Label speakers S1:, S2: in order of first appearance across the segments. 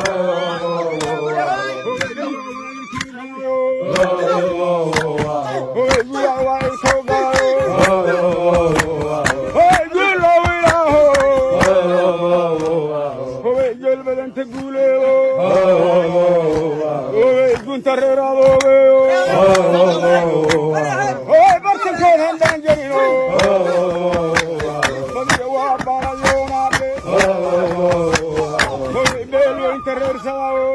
S1: Hey, Geelbadanta guuleedo, hobey gunta reer adoogeyo, hobey bartankood handaan jelino, badiya waa balayoonaadhe, hobey beelweynta reer sadaawo,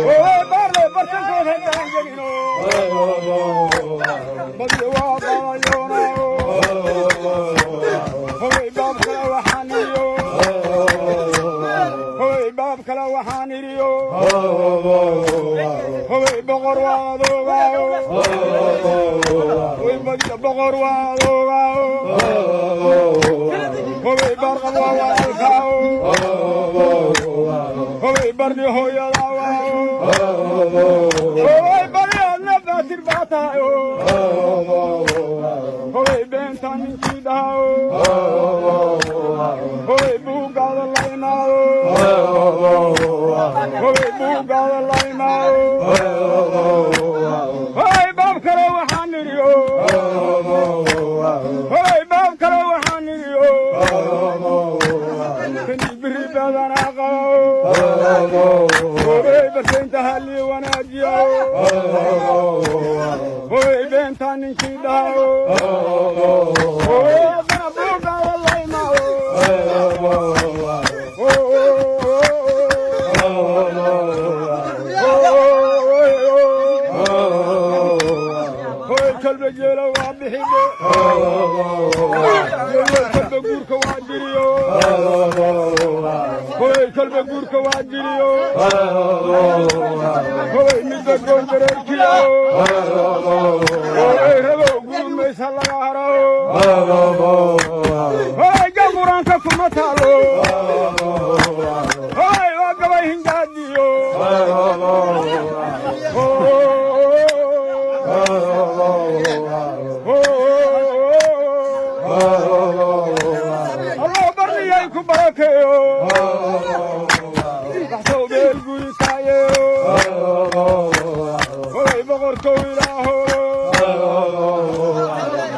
S1: hobey baarle bartankood handaan jelino, badiya waa balayoonaayo, hobey baab kale waxaan iriyo, hobey baab kale waxaan iriyo, hobey boqor waa adoogaayo, hobey badiya boqor waa adoogaayo, hobey baarqab waa walaalkaayo, hobey barni hooyada waayo, hobey badiyaadna baatir baa tahayo, hobey beentaa ninkii dhahayo, hobey buuggaada la imaado, hobey buuggaada la imaado, hobey baab kale waxaan iriyo, hobey baab kale waxaan iriyo, kanii biri badanaa qabo, hobey bartaynta halii wanaajiyo, hobey beentaa ninkii dhahayo, hobey haddana buuggaada la imaado. Hooy kalba jeela waa bixidhe, jeelwey kalba guurka waa jiriyo, hooy kalba guurka waa jiriyo, hooy midba goon dareerkiyo, hooy rabow guurmaysa laga haro, hooy gaquraanka kuma taalo, hooy waa gabay hingaadiyo. Allah barniyay ku barakeeyo, baxsow beel guri kaayeeyo, hoy boqorkow ilaaho,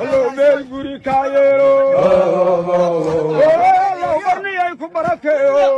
S1: allow beel guri kaayeelo, allow barniyay ku barakeeyo.